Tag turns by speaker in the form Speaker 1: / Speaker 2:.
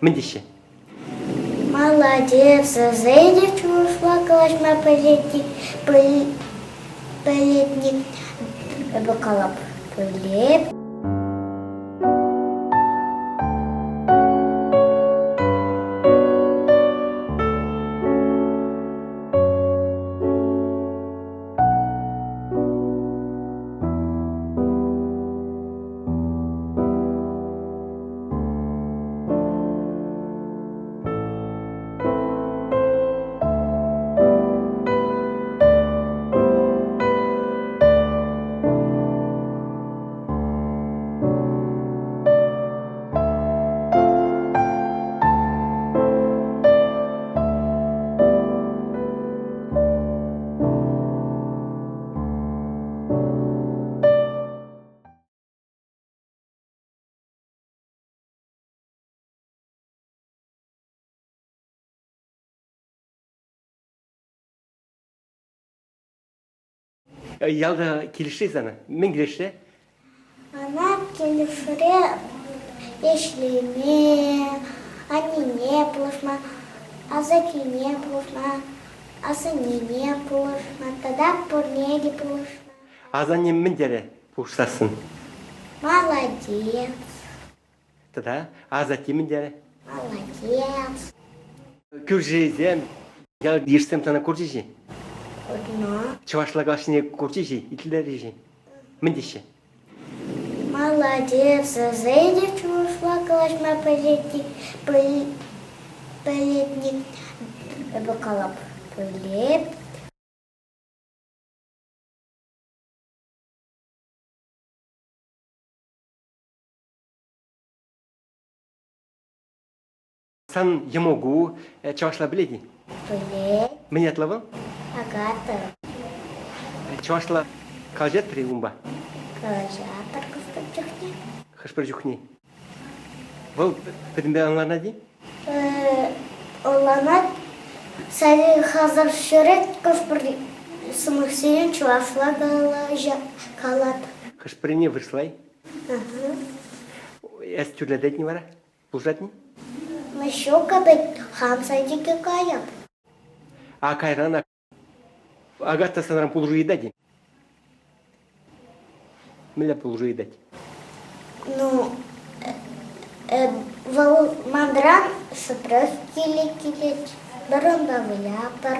Speaker 1: Мӗн теҫҫӗ?
Speaker 2: Молодец, ӗҫе чӑвашла калаҫма пӗлетни эпӗ калап пӗлеп.
Speaker 1: Ялта килӗшрӗ сана? Мӗн килӗшрӗ?
Speaker 2: Мана килӗшрӗ ӗҫлеме, аннене пулӑшма, асаттене пулӑшма, асаннене пулӑшма тата пурне те пулӑшма.
Speaker 1: Асанне мӗн терӗ пулӑшсассӑн?
Speaker 2: Молодец.
Speaker 1: Тата асатте мӗн терӗ?
Speaker 2: Молодец.
Speaker 1: Кӳршӗсем, ял-йышсем сана курчӗҫ-и?
Speaker 2: Курнӑ.
Speaker 1: Чӑвашла калаҫнине курчӗҫ-и, итлерӗҫ-и? Мӗн теҫҫӗ?
Speaker 2: Молодец, ӗҫе чӑвашла калаҫма пӗлетни эпӗ калап пӗлеп.
Speaker 1: Сан йӑмӑку чӑвашла пӗлет-и?
Speaker 2: Пӗлет.
Speaker 1: Мӗн ятлӑ вӑл?
Speaker 2: Агата.
Speaker 1: Чӑвашла калаҫатӑр-и унпа?
Speaker 2: Калаҫатӑр хӑш-пӗр чухне.
Speaker 1: Хӑш-пӗр чухне. Вӑл пӗтӗмпе ӑнланать-и?
Speaker 2: Ӑнланать. Савик хасар ҫӳрет хӑш-пӗр сӑмахсене чӑвашла калать.
Speaker 1: Хӑш-пӗрне вырӑсла-и? Эс тӳрлететни вара? Пушатни?
Speaker 2: Ну ҫук, эпӗ хам садике каяп.
Speaker 1: А кайран Агата санран пулӑшу ыйтать-и? Мӗнле пулӑшу ыйтать?
Speaker 2: Ну, вӑл манран сӑтрах килет, килет. Вӑрӑнпа выляпӑр.